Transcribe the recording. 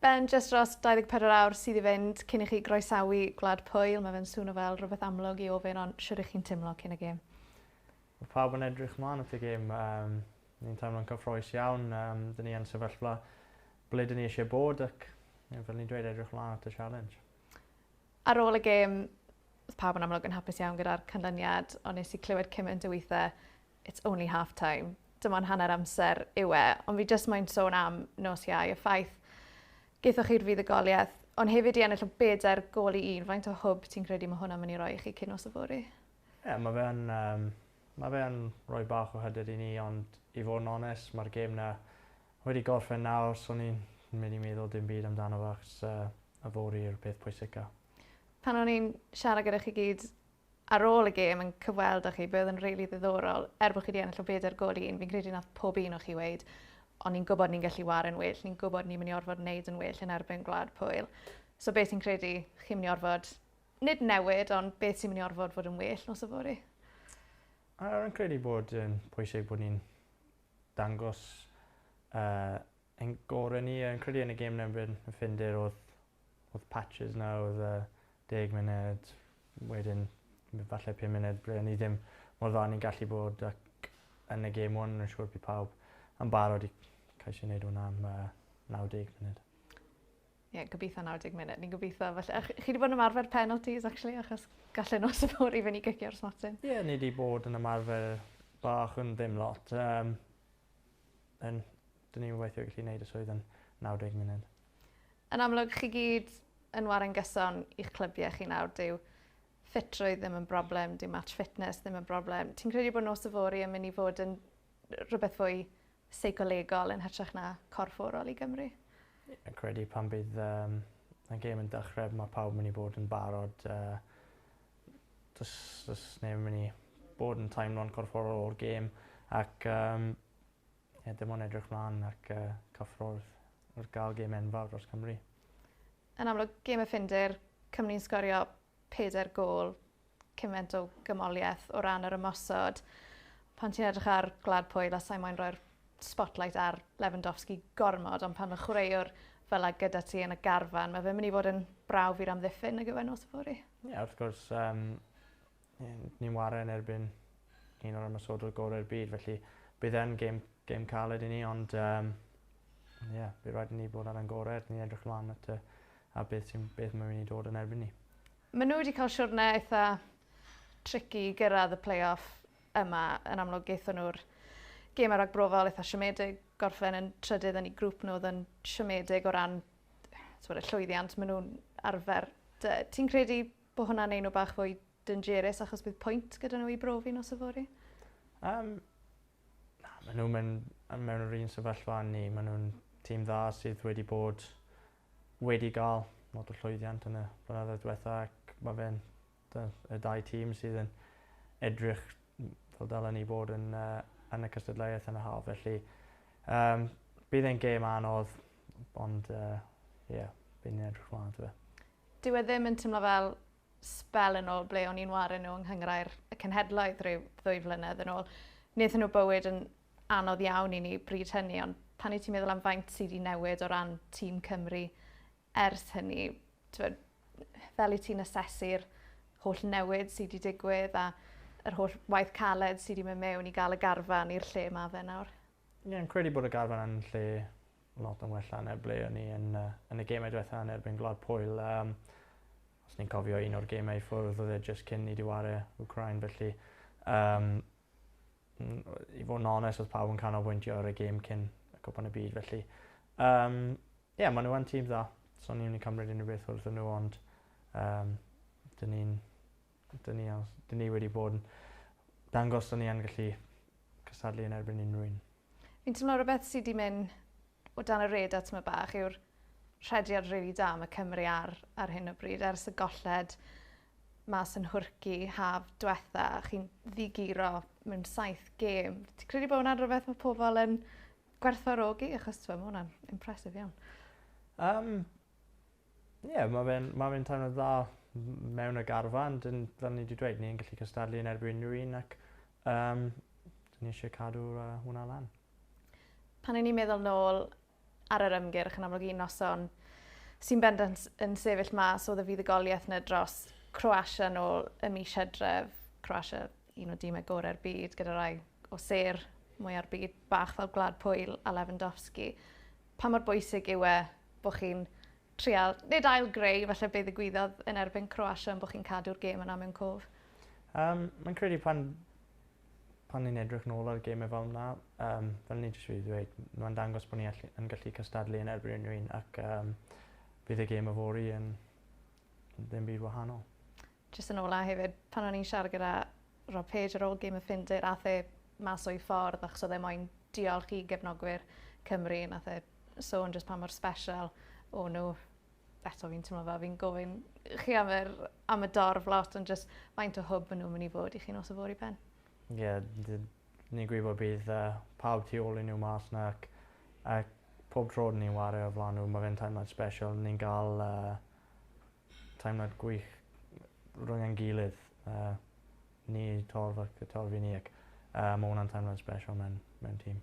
Ben, jyst dros 24 awr sydd i fynd cyn i chi groesawu Gwlad Pwyl. Mae fe'n swnio fel rhywbeth amlwg i ofyn, ond shwd 'ych chi'n timlo cyn y gêm? Mae pawb yn edrych mlaen at y gêm. Ni'n teimlo'n cyffrous iawn. Dyn ni yn sefyllfa ble dyn ni eisiau bod ac, fel ni'n dweud, edrych mlaen at y challenge. Ar ôl y gêm, oedd pawb yn amlwg yn hapus iawn gyda'r canlyniad, ond nes i clywed cymaint o weithiau, "It's only half time." Dim ond hanner amser yw e, ond fi jyst moyn sôn am nos Iau, y ffaith gaethoch chi'r fuddugoliaeth, ond hefyd i ennill o 4 gôl i 1, faint o hwb ti'n credu mae hwnna'n mynd i roi i chi cyn nos yfory? Ie, yeah, mae fe'n rhoi bach o hyder i ni, ond i fod yn onest, mae'r gêm na wedi gorffen nawr, so ni'n mynd i meddwl dim byd amdano fo, achos yfory yw'r peth pwysica. Pan o'n i'n siarad gyda chi gyd ar ôl y gêm yn cyfweld â chi, be oedd yn rili ddiddorol, er bod chi wedi ennill o 4 gôl i 1, fi'n credu nath pob un o chi weud, "Ond ni'n gwybod ni'n gallu ware'n well, ni'n gwybod ni'n mynd i orfod wneud yn well yn erbyn Gwlad Pwyl." So beth ti'n credu chi'n mynd i orfod, nid newid, ond beth sy'n mynd i orfod fod yn well nos yfory? Rwy'n credu bod yn pwysig bod ni'n dangos ein gorau ni. Yn credu yn y gêm yn erbyn y Ffindir oedd patches na, oedd 10 munud, wedyn falle 5 munud ble ni ddim mor dda ni'n gallu bod, ac yn y gêm hwn, yn siŵr bydd pawb yn barod i ceisio wneud hwnna am 90 munud. Ie, yeah, gobeithio 90 munud. Ni'n gobeithio. Felly, chi wedi bod yn ymarfer penalties, actually, achos gallai nos yfory fynd i gicio'r smotyn? Ie, yeah, ni wedi bod yn ymarfer bach yn ddim lot. Dyn ni'n weithio gallu gwneud y swydd yn 90 munud. Yn amlwg, chi gyd yn ware'n gyson i'ch clybiau chi nawr, dyw ffitrwydd ddim yn broblem, dyw match fitness ddim yn broblem. Ti'n credu bod nos yfory yn mynd i fod yn rhywbeth fwy seicolegol yn hytrach na corfforol i Gymru? Yn credu pan bydd y gêm yn dechrau, mae pawb mynd i bod yn barod. Does neb yn mynd i bod yn teimlo'n corfforol o'r gêm ac yeah, dim ond edrych mlaen ac cyffro'r wrth gael gêm enfawr dros Cymru. Yn amlwg, gêm y Ffindir, Cymru'n sgorio 4 gôl, cymaint o gymoliaeth o ran yr ymosod. Pan ti'n edrych ar Gwlad Pwyl, a sa'i moyn rhoi'r spotlight ar Lewandowski gormod, ond pan mae chwaraewr fel a gyda ti yn y garfan, mae fe'n mynd i fod yn brawf i'r amddiffyn y gyfer nos yfory. Ie, yeah, wrth gwrs, ni'n ware yn erbyn un o'r ymosodwyr gorau'r byd, felly bydd e'n gêm caled i ni, ond yeah, bydd rhaid i ni bod ar ein gorau, ni'n edrych mlaen at a beth mae'n mynd i dod yn erbyn ni. Maen nhw wedi cael siwrne eitha tricky i gyrraedd y play-off yma. Yn amlwg, gaethon nhw'r gêm ragbrofol eitha siomedig, gorffen yn trydydd yn eu grŵp nhw oedd yn siomedig o ran y llwyddiant maen nhw'n arfer. Ti'n credu bod hwnna'n neud nhw bach fwy dangerous achos bydd pwynt gyda nhw i brofi nos yfory? Na, maen nhw'n mynd mewn yr un sefyllfa ni. Maen nhw'n tîm dda sydd wedi gael lot o llwyddiant yn y blynyddoedd diwetha ac mae fe'n y dau tîm sydd yn edrych fel dylen ni bod yn y cystadleuaeth yn y haf. Felly bydd e'n gêm anodd, ond yeah, bydd ni'n edrych mlaen ato fe. Dyw e ddim yn teimlo fel sbel yn ôl ble o'n i'n ware nhw yng Nghynghrair y Cenhedloedd rhyw 2 flynedd yn ôl. Wnaethon nhw bywyd yn anodd iawn i ni bryd hynny, ond pan i ti'n meddwl am faint sydd wedi newid o ran tîm Cymru ers hynny, t'wod, fel i ti'n asesu'r holl newid sydd wedi digwydd a yr holl waith caled sydd wedi mynd mewn i gael y garfan i'r lle mae fe nawr? Ie, yeah, yn credu bod y garfan yn lle lot yn wella na ble o'n i yn y gemau diwetha yn erbyn Gwlad Pwyl. Os ni'n cofio un o'r gemau i ffwrdd, oedd e jyst cyn ni wedi ware Ukraine, felly i fod yn onest, oedd pawb yn canolbwyntio ar y gêm cyn y Cwpan y Byd, felly ie, yeah, maen nhw yn tîm dda, so ni'n mynd i cymryd unrhyw beth wrthyn nhw, ond dyn ni wedi bod yn dangos dyn ni yn gallu cystadlu yn erbyn unrhyw un. Fi'n teimlo rhywbeth sydd wedi mynd o dan y radar tyma bach yw'r rhediad rili da mae Cymru ar hyn o bryd ers y golled mas yn Nhwrci haf diwetha, chi'n ddiguro mewn saith gêm. Ti'n credu bod hwnna'n rhywbeth mae pobl yn gwerthfawrogi? Achos mae hwnna'n impressive iawn. Ie, yeah, mae fe'n ma fe teimlo dda mewn y garfan. Dyn, fel ni wedi dweud, ni'n gallu cystadlu yn erbyn unrhyw un ac dyn ni eisiau cadw hwnna lan. Pan ni'n meddwl nôl ar yr ymgyrch yn amlwg un noson sy'n bendant yn sefyll mas oedd y fuddugoliaeth 'na dros Croatia nôl ym mis Hydref. Croatia, un o dimau gorau'r byd, gyda rai o sêr mwya'r byd bach fel Gwlad Pwyl a Lewandowski. Pa mor bwysig yw e bod chi'n trial, nid ail greu falle be ddigwyddodd yn erbyn Croatia, ond bod chi'n cadw'r gêm yna mewn cof? Mae'n credu pan ni'n edrych nôl ar gemau fel yna, fel ni jyst wedi dweud, mae'n dangos bod ni yn gallu cystadlu yn erbyn unrhyw un ac bydd y gêm yfory yn ddim byd wahanol. Jyst yn ola hefyd, pan o'n i'n siarad gyda Rob Page ar ôl gêm y Ffindir, ath e mas o'i ffordd achos oedd e moyn diolch i gefnogwyr Cymru, nath e sôn jyst pa mor special o'n nhw. Eto fi'n teimlo fel fi'n gofyn chi am y dorf lot, ond jyst faint o hwb maen nhw'n mynd i fod i chi nos yfory, Ben? Ie, yeah, ni'n gwybod bydd pawb tu ôl i nhw mas na ac pob tro ni'n ware o flaen nhw, mae fe'n teimlad special. Ni'n gael teimlad gwych rhwng ein gilydd. Ni torf ac y torf i ni ac mae hwnna'n teimlad special mewn tîm.